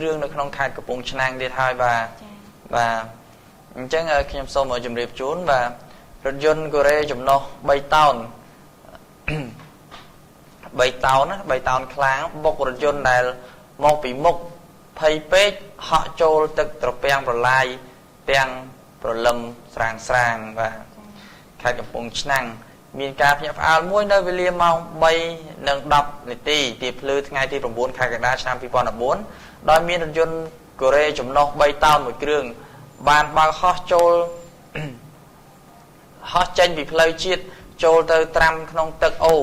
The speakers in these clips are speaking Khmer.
រឿងនៅក្នុងខេត្តកំពង់ឆ្នាំងទៀតហើយបាទ ចា បាទអញ្ចឹងខ្ញុំសូមជម្រាបជូនបាទរថយន្តកូរ៉េចំណុះ3តោន3តោនណា3តោនខ្លាំងបុករថយន្តដែលមកពីមុខភ័យពេកហក់ចូលទឹកត្រពាំងប្រឡាយទាំងព្រលឹមស្រាងស្រាងបាទខេត្តកំពង់ឆ្នាំងមានការភ្ញាក់ផ្អើលមួយនៅវេលាម៉ោង3:10នាទីទៀភ្លឺថ្ងៃទី9ខែកក្កដាឆ្នាំ2014ដោយមានរថយន្តកូរ៉េចំណុះ3តោនមួយគ្រឿងបានបើកហោះចូលហោះចេញពីផ្លូវជាតិចូលទៅត្រាំក្នុងទឹកអូរ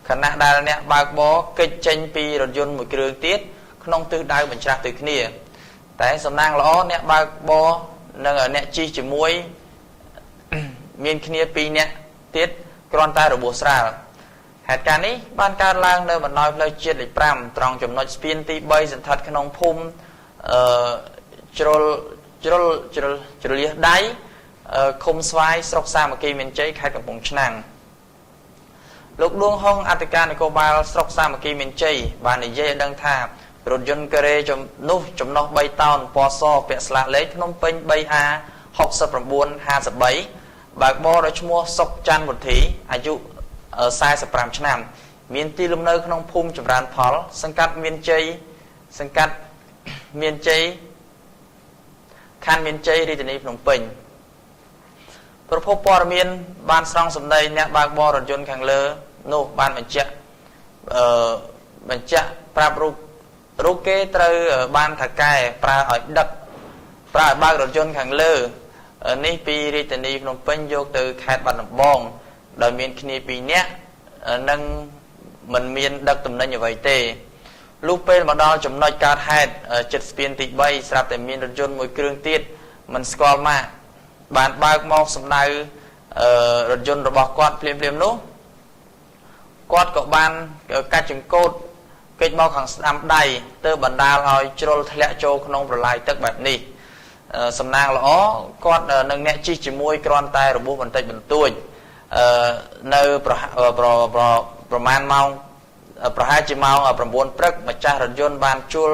ខណៈដែលអ្នកបើកបរគេចចេញពីរថយន្តមួយគ្រឿងទៀតក្នុងទិសដៅបញ្ច្រាស់ទៅគ្នាតែសំណាងល្អអ្នកបើកបរនិងអ្នកជិះជាមួយមានគ្នា2នាក់ទៀតគ្រាន់តែរបួសស្រាលហេតុការណ៍នេះបានកើតឡើងនៅបណ្ដោយផ្លូវជាតិលេខ5ត្រង់ចំណុចស្ពានទី3សន្ធិដ្ឋក្នុងភូមិអឺជ្រុលជ្រុលជ្រុលជ្រលៀសដៃឃុំស្វាយស្រុកសាមគ្គីមានជ័យខេត្តកំពង់ឆ្នាំងលោកដួងហុងអធិការនគរបាលស្រុកសាមគ្គីមានជ័យបាននិយាយឲ្យដឹងថារថយន្តការ៉េនោះចំណុះ3តោនពណ៌សពាក់ស្លាកលេខភ្នំពេញ 3A 6953បើកបរដោយឈ្មោះសុកច័ន្ទវុធីអាយុ45ឆ្នាំមានទីលំនៅក្នុងភូមិចម្រើនផលសង្កាត់មានជ័យសង្កាត់មានជ័យខណ្ឌមានជ័យរាជធានីភ្នំពេញប្រភពព័ត៌មានបានស្រង់សម្ដីអ្នកបើកបររថយន្តខាងលើនោះបានបញ្ជាក់អឺបញ្ជាក់ប្រាប់រូបរូបគេត្រូវបានថកែប្រើឲ្យដឹកប្រើឲ្យបើករថយន្តខាងលើនេះពីរាជធានីភ្នំពេញយកទៅខេត្តបាត់ដំបងដោយមានគ្នា2នាក់និងមិនមានដឹកទំនិញអ្វីទេលុះពេលមកដល់ចំណុចកើតហេតុចិត្តស្ពានទី3ស្រាប់តែមានរថយន្តមួយគ្រឿងទៀតមិនស្គាល់ម៉ាកបានបើកមកសម្ដៅរថយន្តរបស់គាត់ភ្លាមភ្លាមនោះគាត់ក៏បានកាច់ចង្កូតគេចមកខាងស្ដាំដៃទៅបណ្ដាលឲ្យជ្រុលធ្លាក់ចូលក្នុងប្រឡាយទឹកបែបនេះសំណាងល្អគាត់និងអ្នកជិះជាមួយគ្រាន់តែរបួសបន្តិចបន្តួចនៅប្រប្រមាណម៉ោងប្រហែលជាម៉ោង9ព្រឹកម្ចាស់រថយន្តបានជួល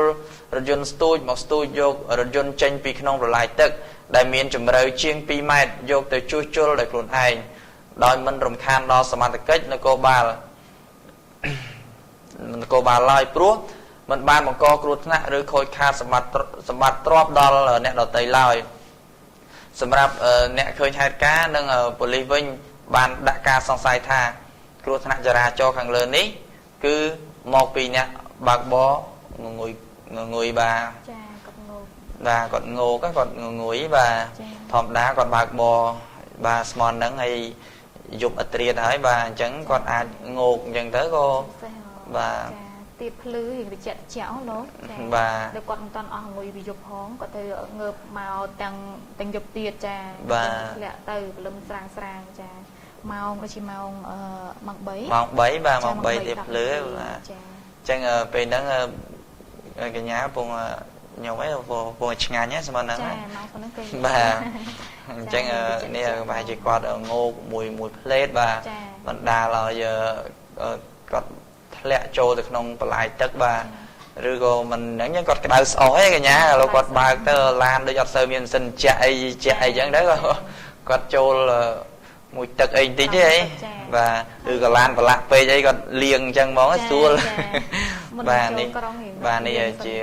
រថយន្តស្ទូចមកស្ទូចយករថយន្តចេញពីក្នុងប្រឡាយទឹកដែលមានជម្រៅជាង2ម៉ែត្រយកទៅជួសជុលដោយខ្លួនឯងដោយមិនរំខានដល់សមត្ថកិច្ចនគរបាលនគរបាលឡើយព្រោះមិនបានបង្កគ្រោះថ្នាក់ឬខូចខាតសម្បត្តិសម្បត្តិទ្រព្យដល់អ្នកដទៃឡើយសម្រាប់អ្នកឃើញហេតុការណ៍និងប៉ូលីសវិញបានដាក់ការសង្ស័យថាគ្រោះថ្នាក់ចរាចរណ៍ខាងលើនេះគឺមកពីអ្នកបើកបរងងុយងុយបាទ ចាគាត់ងោក បាទគាត់ងោកគាត់ងងុយបាទធម្មតាគាត់បើកបរបាទស្មន់ហ្នឹងហើយយប់អត្រាតហើយបាទអញ្ចឹងគាត់អាចងោកអញ្ចឹងទៅក៏បាទ ចាទៀតភ្លឺរៀងត្រជាក់ត្រជាក់លោក ចាបាទ តែគាត់មិនតាន់អស់ងុយពីយប់ផងគាត់ទៅងើបមកទាំងទាំងយប់ទៀតចាធ្លាក់ទៅព្រលឹមស្រាងស្រាងចាម៉ោងដូចជាម៉ោងអឺម៉ោង3 ម៉ោង3បាទម៉ោង3ទៀតភ្លឺបាទ ចា អញ្ចឹងពេលហ្នឹងកញ្ញាកំពុងខ្ញុំអីកំពុងឆ្ងាញ់ហ្នឹងសម្រាប់ហ្នឹង ចាម៉ោងហ្នឹងគេ បាទអញ្ចឹងនេះប្រហែលជាគាត់ងោកមួយមួយផ្លេតបាទបណ្ដាលឲ្យគាត់ធ្លាក់ចូលទៅក្នុងប្រឡាយទឹកបាទឬក៏មិនហ្នឹងគាត់ក្តៅស្អុះឯងកញ្ញាឥឡូវគាត់បើកទៅឡានដូចអត់សូវមានម៉ាស៊ីនជះអីជះអីចឹងទៅគាត់ចូលមួយទឹកអីបន្តិចទេអីបាទឬក៏ឡានប្រឡាក់ពេកអីគាត់លាងអញ្ចឹងហ្មងស្រួលបាទនេះបាទនេះជា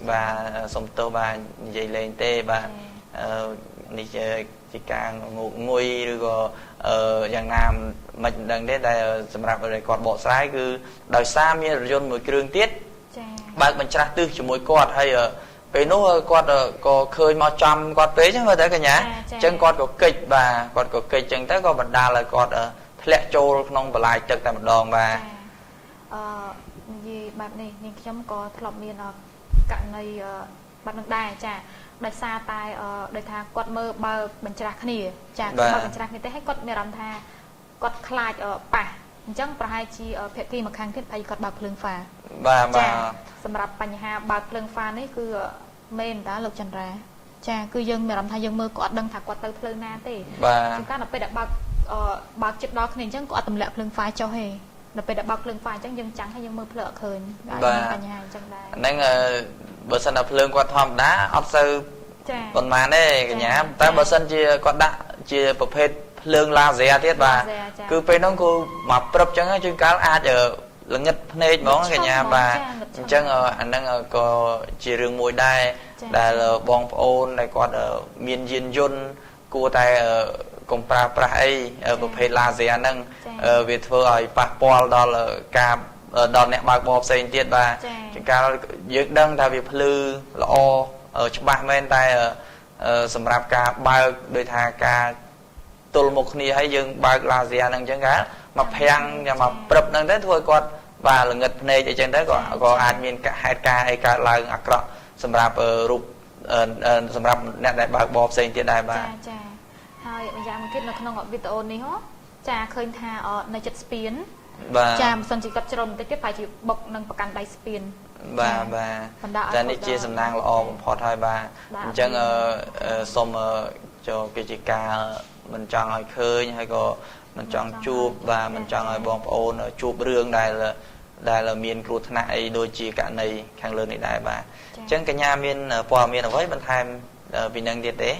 បាទសុំទោសបាទនិយាយលេងទេបាទនេះជាការងោកងុយឬក៏យ៉ាងណាមិនដឹងទេតែសម្រាប់គាត់បកស្រាយគឺដោយសារមានរថយន្តមួយគ្រឿងទៀត ចា បើកបញ្ច្រាស់ទិសជាមួយគាត់ហើយពេលនោះគាត់ក៏ឃើញមកចំគាត់ពេកហ្នឹងមើលទៅកញ្ញាអញ្ចឹងគាត់ក៏កិច្ចបាទគាត់ក៏កិច្ចអញ្ចឹងទៅក៏បណ្ដាលឲ្យគាត់ធ្លាក់ចូលក្នុងបន្លាយទឹកតែម្ដងបាទ អឺនិយាយបែបនេះនាងខ្ញុំក៏ធ្លាប់មានករណីបែបនឹងដែរចាដោយសារតែដោយថាគាត់មើលបើកបញ្ច្រាស់គ្នាចាបើកបញ្ច្រាស់គ្នាទេហើយគាត់មានអារម្មណ៍ថាគាត់ខ្លាចប៉ះអញ្ចឹងប្រហែលជាភាគីម្ខាងទៀតប្រហែលគាត់បើកភ្លើងហ្វា បាទបាទ សម្រាប់បញ្ហាបើកភ្លើងហ្វានេះគឺមែនតាលោកចន្ទរាចាគឺយើងមានអារម្មណ៍ថាយើងមើលគាត់អត់ដឹងថាគាត់ទៅផ្លូវណាទេ បាទ ជួនកាលដល់ពេលដែលបើកបើកចិត្តដល់គ្នាអញ្ចឹងគាត់អត់ទម្លាក់ភ្លើងហ្វាចុះទេដល់ពេលដែលបើកភ្លើងហ្វាអញ្ចឹងយើងចាំងហើយយើងមើលផ្លូវអត់ឃើញ បាទ បញ្ហាអញ្ចឹងដែរ ហ្នឹង បើសិនតែភ្លើងគាត់ធម្មតាអត់សូវ ចា ប៉ុន្មានទេកញ្ញាតែបើសិនជាគាត់ដាក់ជាប្រភេទភ្លើងឡាស៊ែទៀតបាទ ឡាស៊ែចា គឺពេលហ្នឹងគឺមកព្រឹបចឹងជួនកាលអាចល្ងិតភ្នែកហ្មងកញ្ញាបាទអញ្ចឹងអាហ្នឹងក៏ជារឿងមួយដែរដែលបងប្អូនដែលគាត់មានយានយន្តគួរតែកុំប្រើប្រាស់អីប្រភេទឡាស៊ែហ្នឹងវាធ្វើឲ្យប៉ះពាល់ដល់ការដល់អ្នកបើកបរផ្សេងទៀតបាទជួនកាលយើងដឹងថាវាភ្លឺល្អច្បាស់មែនតែសម្រាប់ការបើកដោយថាការទល់មុខគ្នាហើយយើងបើកឡាស៊ែហ្នឹងអញ្ចឹងកាលមកភាំងយ៉ាងមកព្រឹបហ្នឹងទៅធ្វើឲ្យគាត់បាទល្ងិតភ្នែកអីចឹងទៅក៏ក៏អាចមានហេតុការណ៍អីកើតឡើងអាក្រក់សម្រាប់រូបសម្រាប់អ្នកដែលបើកបរផ្សេងទៀតដែរបាទ ចាចាហើយម្យ៉ាងមួយទៀតនៅក្នុងវីដេអូនេះហ៎ចាឃើញថានៅចិត្តស្ពាន បាទ ចាមិនសិនជាគាត់ជ្រុលបន្តិចទៀតប្រហែលជាបុកនឹងប្រកាន់ដៃស្ពាន បាទបាទតែនេះជាសំណាងល្អបំផុតហើយបាទអញ្ចឹងសូមចូលគេជាការមិនចង់ឲ្យឃើញហើយក៏មិនចង់ជួបបាទមិនចង់ឲ្យបងប្អូនជួបរឿងដែលដែលមានគ្រោះថ្នាក់អីដូចជាករណីខាងលើនេះដែរបាទអញ្ចឹងកញ្ញាមានព័ត៌មានអ្វីបន្ថែមពីនឹងទៀតទេ?